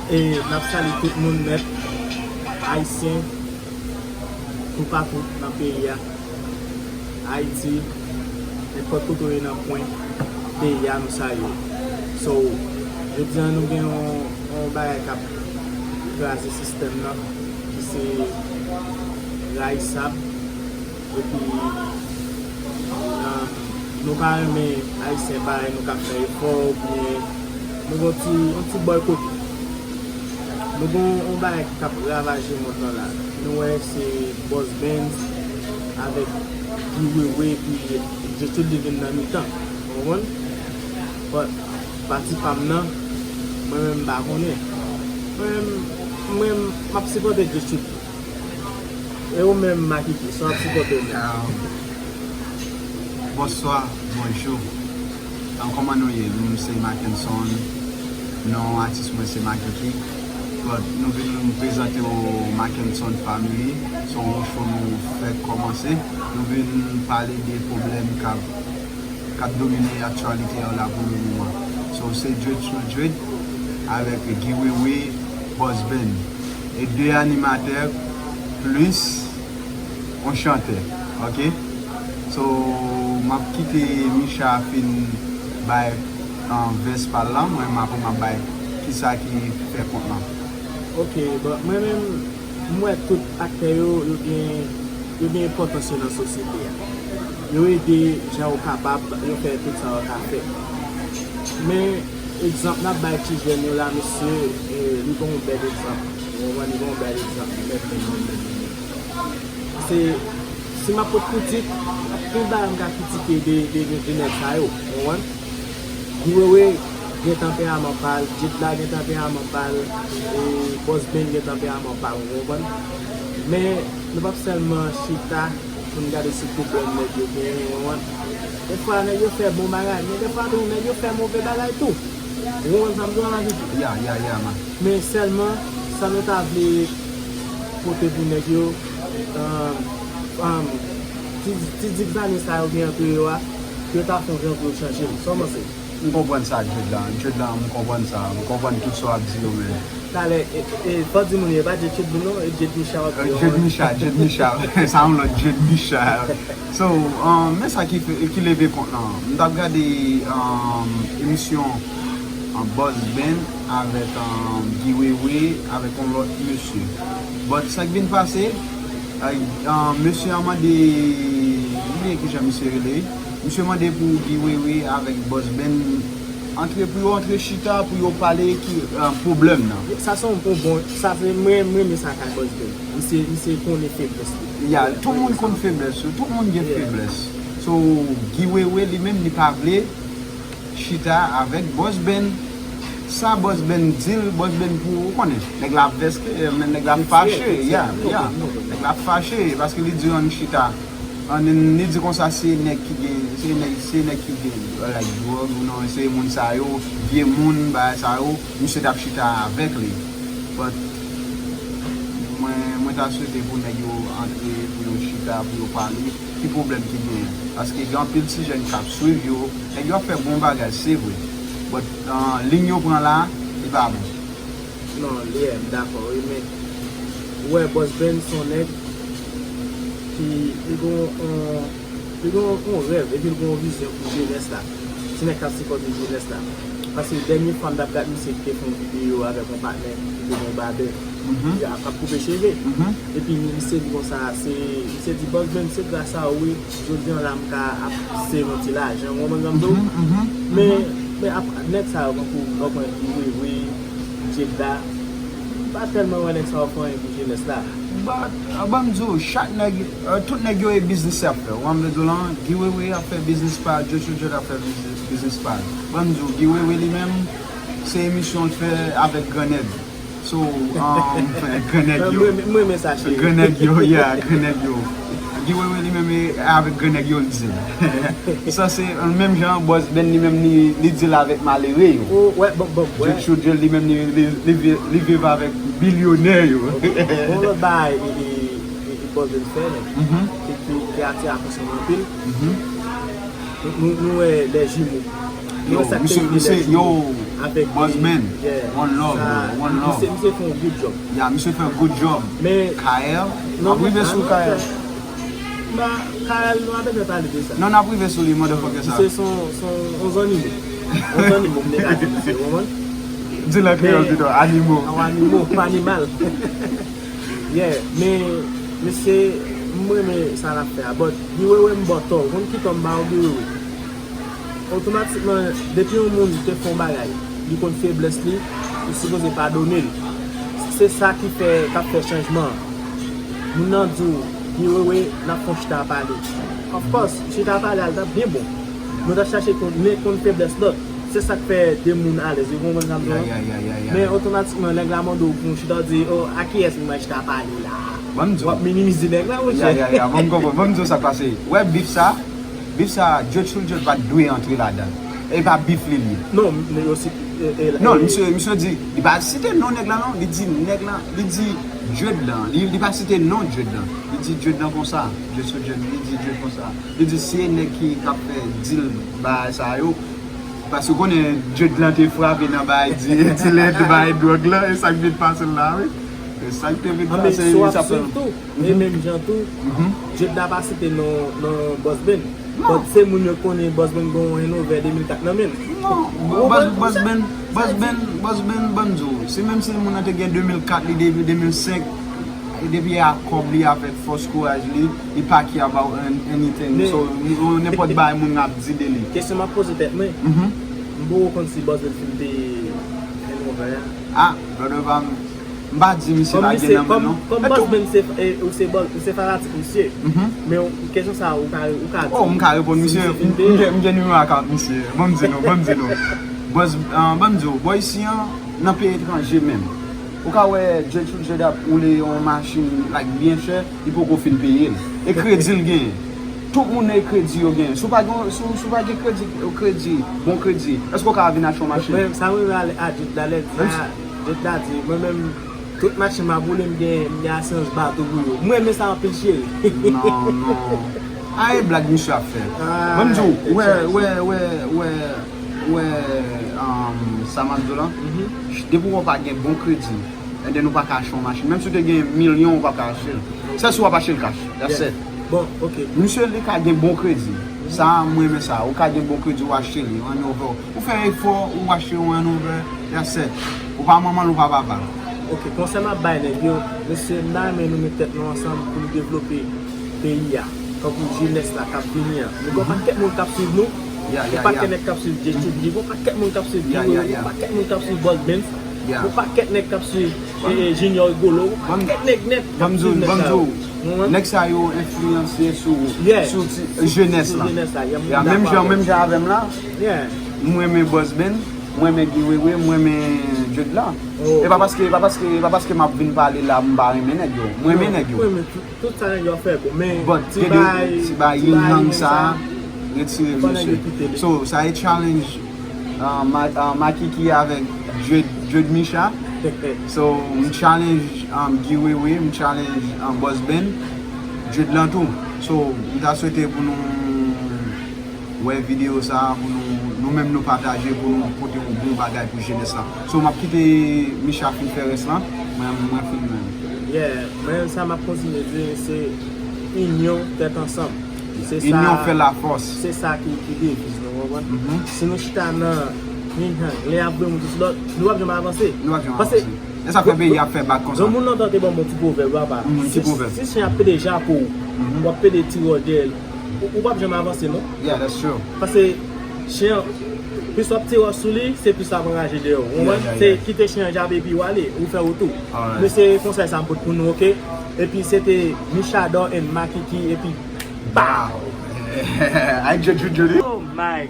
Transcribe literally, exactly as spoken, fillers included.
E n ap salye tout moun nèt, ayisyen, toupatou nan peyi a, Ayiti, nenpòt kote w ye nan kwen peyi a, nou salye w. So, jodi a nou gen yon, yon bagay k ap kraze sistèm nan, ki se rayisab, epi, um, nou pa renmen ayisyen parèy nou k ap fè efò, oubyen nou gen yon ti, yon ti bòy kote. Nou gen yon bagay k ap ravaje mond lan la. Nou wè se Boss Benz avèk Guy Wewe epi J Truth li vin nan mitan. Ou konprann? But, pati pa m nan, mwen menm m pa konnen. Mwen menm, mwen menm, m ap sipòte J Truth. E ou menm, Makiki, sa w ap sipòte ou menm? Um, bonswa, bonjou. Um, kòman nou ye? M se Mackenson. Non atis mwen se Makiki. But nou vin prezante w Mackenson Family. Se yon show nou fèk kòmanse. Nou vin pale de pwoblèm k ap k ap domine aktyalite an la pou le moman. So, se Dread Sou Dread avèk Guy Wewe, Boss Ben. E de animatè plis yon chantè, ok? So, m ap kite Micha fin bay, uh, vès pa l lan, mwen menm apre m ap bay kisa ki fè kont lan. Ok, bon, mwen menm, m wè tout aktè yo, yo gen, yo gen enpòtans yo nan sosyete a. Yo ede jan yo kapab, yo fè tout sa yo ka fè. Men, egzanp n ap bay ti jèn yo la, mesye, eh, li gon yon bèl egzanp. Ou konprann, li gon yon bèl egzanp, li mèt li menm. Se, si m ap pot kritik, anpil bagay m ka kritike de, de, de, de nèg sa yo, ou konprann? Guy Wewe gen tanperaman pa l, Jade la gen tanperaman pa l, e Boss Ben gen tanperaman pa l, ou konprann? Men, nou p ap sèlman chita pou n gade si pwoblèm nèg yo genyen, ou konprann? Defwa, nèg yo fè bon bagay, men defwa tou, nèg yo fè move bagay tou. Ou konprann sa m di w la, Makiki? Ya, ya, ya, man. Men sèlman, sa nou ta vle pote pou nèg yo, um, um, ti, ti zigzane sa yo gen antre yo a, yo ta fè yon jan pou yo chanje l. Sa w panse? M konprann sa, Dread lan. Dread lan, m konprann sa. M konprann tout sa w ap di yo, men. Talè, e, e, fò di moun yo, e pa Jade Sou Dread non, e Jade Micha w ap di yo. Jade Micha, Jade Micha. Sa yon lòt Jade Micha. So, um, men sa ki fè, ki leve kont lan. M t ap gade, um, emisyon, um, Boss Ben avèk, um, Guy Wewe avèk yon lòt mesye. But sa k vin pase, ay, um, mesye an mande, m bliye kijan mesye rele. Mesye mande pou Guy Wewe avèk Boss Ben antre, pou yo antre chita, pou yo pale ki, uh, pwoblèm nan. Sa se yon bon, sa se, mwen, mwen renmen sa kay Boss Ben. Misye, misye konnen feblès li. Ya, tout moun konn feblès yo, tout moun gen feblès. So, Guy Wewe li menm li pa vle chita avèk Boss Ben. Sa Boss Ben di l, Boss Ben pou, ou konnen, nèg la ap vèske, men nèg la ap fache, ya, ya. Nèg la ap fache, paske li di ann chita. Ann, li di konsa se nèg ki gen, se nèg, se nèg ki gen, like, dwòg, ou non, se moun sa yo, vye moun, bagay sa yo, misye t ap chita avèk li. But, mwen, mwen ta swete pou nèg yo antre, pou yo chita, pou yo pale, ki pwoblèm ki genyen. Paske gen anpil ti jèn k ap swiv yo, nèg yo ap fè bon bagay, se vre. But, uh, liy yo pran la, li pa bon. Non, li, m dakò, wi, men, ou wè, Boss Ben se yon nèg ki, li gon, on, li gon, on rèv, epi li gon vizyon pou jenès la. Se nèg k ap sipòte jenès la. Paske dènye fwa m t ap gad misye ki te fè yon videyo avèk yon patnè, ki te gen yon babè, ki ap, ap koupe cheve. Epi misye di konsa, se, misye di, Boss Ben, se gras a ou, wi, jodi an la, m ka ap save yon ti lajan, ou konprann sa m di w? Men, men ap, nèg sa yo, tankou, w konprann, Guy Wewe, Jada, m pa tèlman wè nèg sa yo fè anyen pou jenès la. But, uh, ban m di w, chak nèg, uh, tout nèg yo e biznis y ap fè. Ou konprann m vle di w lan, Guy Wewe ap fè biznis pa l, Joe Joe ap fè biznis, biznis pa l. Ban m di w, Guy Wewe li menm, se emisyon l fè avèk gran nèg. So, um, gran nèg yo. Mwen, mwen, mwen renmen sa, cheri. Gran nèg yo, yeah, gran nèg yo. Guy Wewe li menm e avèk gran nèg yo l di l. Sa se menm jan Boss Ben li menm li, li deal avèk malere yo. Oh, wè, bon, bon, wè. Jade Sou Dread li menm li, li, li vi-, li viv avèk bilyonè yo. Ok. Bon, lòt bagay, e, e, e, e Boss Ben fè, ki, ki, ki atire atansyon mwen anpil. Nou, nou, nou wè les jumeaux. Yo, misye, misye, yo, Boss Ben, one love, bro, one love. Misye, misye fè yon good job. Ya, misye fè good job. Men Kael, n ap rive sou Kael. Ba, Kael, nou ap bezwen pale de sa. Non, n ap rive sou li, motherfucker sa. Misye se yon, se yon, yon zannimo. Yon zannimo, m te ka di misye, w konprann? Di l an kreyòl pito, animo. Yon animo, yon animal. Yeah, men, mesye, m renmen sa l ap fè a, but Guy Wewe m ba w tò, ou konn ki tò m ba w Guy Wewe? Otomatikman, depi yon moun te fè yon bagay, li konn feblès li, li sipoze padone l. Se sa ki fè, k ap fè chanjman an. Moun nan di w, Guy Wewe, n ap fè yon chita pale. Of course, chita pale a, l t ap byen bon. Nou t ap chache konn, men konn feblès lòt. Se sa k fè de moun alèz, ou konprann sa m di w lan? Men otomatikman, nèg la mande w pou yon chita, w di, oh, a kiyès m pral chita pale la? W ap minimize nèg la, monchè. Ya, ya, ya, ban m konprann, ban m di w sa k pase. Ou wè bif sa, bif sa, Judge Soulja pa t dwe antre ladan l. E pa bif li, li ye. Non, men yo si, e, e, non, e, misye, misye di, li pa site non nèg la, non. Li di nèg la, li di Judge lan. Li, li pa site non Judge lan. Li di Judge lan konsa. Judge Soulja, li di Judge konsa. Li di si e nèg ki, k ap fè deal bagay sa yo, paske w konnen Judge lan te frape nan bagay di, dilè bagay dwòg lan, e sa k vin pase l la, wi. E sa k te vin pase l, sa fè. Tou, e menm jan tou, Judge la pa site non, non Boss Ben. Non. But se moun yo konnen Boss Ben gon handover de mil kat nan men l. Non, Boss, Boss Ben, Boss Ben, Boss Ben, ban m di w, se menm si moun nan te gen de mil kat li, de, de mil senk, e depi a kòb li avèk fòs kouraj li, li pa care about an-, anything. So, m-, m-, nenpòt bagay moun ap di de li. Kesyon m ap poze tèt mwen, m poko konn si Boss Ben fin peye handover a. Ah, brother pa m, m pa di misye pa gen nan men non. Kòm Boss Ben se, e, ou se bò-, ou se fanatik misye. Men kesyon sa a, ou ka, ou ka di. Oh, m ka reponn misye, m gen, m gen nimewo a kart misye. Ban m di nou, ban m di nou. Boss, ah, ban m di w, bò isi an, nan peyi etranje menm. Ou ka wè Judge Soulja ap woule yon machin, like, byen chè, li poko fin peye l. E kredi l genyen. Tout moun nan e kredi yo genyen. Si w pa gen, si w, si w pa gen kredi, kredi, bon kredi, èske w ka vin achte yon machin? Men sa mwen ale a Judge la, lè di a, Judge la di, mwen menm, tout machin m ap woule, m gen, m gen asirans bato pou yo. M renmen sa anpil, cheri. Non, non. A e blag misye ap fè. Ban m di w, wè, wè, wè, wè, wè, um, sa m ap di w lan. Depi w pa gen bon kredi, and then ou pa ka achte yon machin. Menm si w te gen milyon, ou pa ka achte l. Sèl si w ap achte l cash. That's it. Bon, ok. Misye, li ka gen bon kredi. Sa, mwen renmen sa. Ou ka gen bon kredi, ou achte li, rann yo vè w. Ou fè efò, ou achte yon Range Rover, that's it. Ou pa manman l, ou pa papa l. Ok, konsèy m ap bay nèg yo, mesye, m ta renmen nou met tèt nou ansanm pou nou devlope peyi a. Tankou jenès la k ap vini an. Nou gen yon pakèt moun k ap swiv nou. Yon pakèt nèg k ap swiv J Q B, gen yon pakèt moun k ap swiv Guy Wewe, gen yon pakèt moun k ap swiv Boss Benz, gen yon pakèt nèg k ap swiv, e, e, Junior Rigolo, gen yon pakèt nèg nèt k ap swiv nèg sa yo. Nèg sa yo enfliyanse sou, sou ti, jenès la. Ya, menm jan, menm jan avè m la, m renmen Boss Ben, m renmen Guy Wewe, m renmen Judge la. E pa paske, e pa paske, e pa paske m ap vin pale la, m pa renmen nèg yo. M renmen nèg yo. Tout sa nèg yo ap fè bon, men ti bay, ti bay yin yang sa, retire misye. So, sa e challenge, uh, Ma-, uh, Makiki avèk Jud, Jud Micha. So, m challenge, um, Guy Wewe, m challenge, um, Boss Ben, Jud lan tou. So, m ta swete pou nou wè videyo sa a pou nou, nou menm nou pataje pou nou pote yon bon bagay pou jenès la. So, m ap kite Micha fin fè rès lan, mwen, mwen fin menm. Yeah, mwen sa m ap kontinye di, se inyon, tèt ansanm. Se sa, inyon fè lafòs. Se sa ki, ki deviz nou, konprann? Si nou chita nan yin yang, len ap voye moun sou lòt, nou p ap janm avanse. Nou p ap janm avanse. E sa fè peyi a fè bak konsa. Granmoun nan te ban m yon ti pwovèb, papa. Si, si chen ap pede jako w, w ap pede ti wòch dèyè l, ou, ou p ap janm avanse, non. Yeah, that's true. Paske chen an, plis w ap ti wòch sou li, se plis l ap anraje dèyè w. Ou konprann? Se kite chen an jape epi w ale, ou fè wout ou. Men se konsèy sa m pote pou nou, ok? Epi se te Michador and Makiki, epi bow! Ay, Judge Judge. Oh my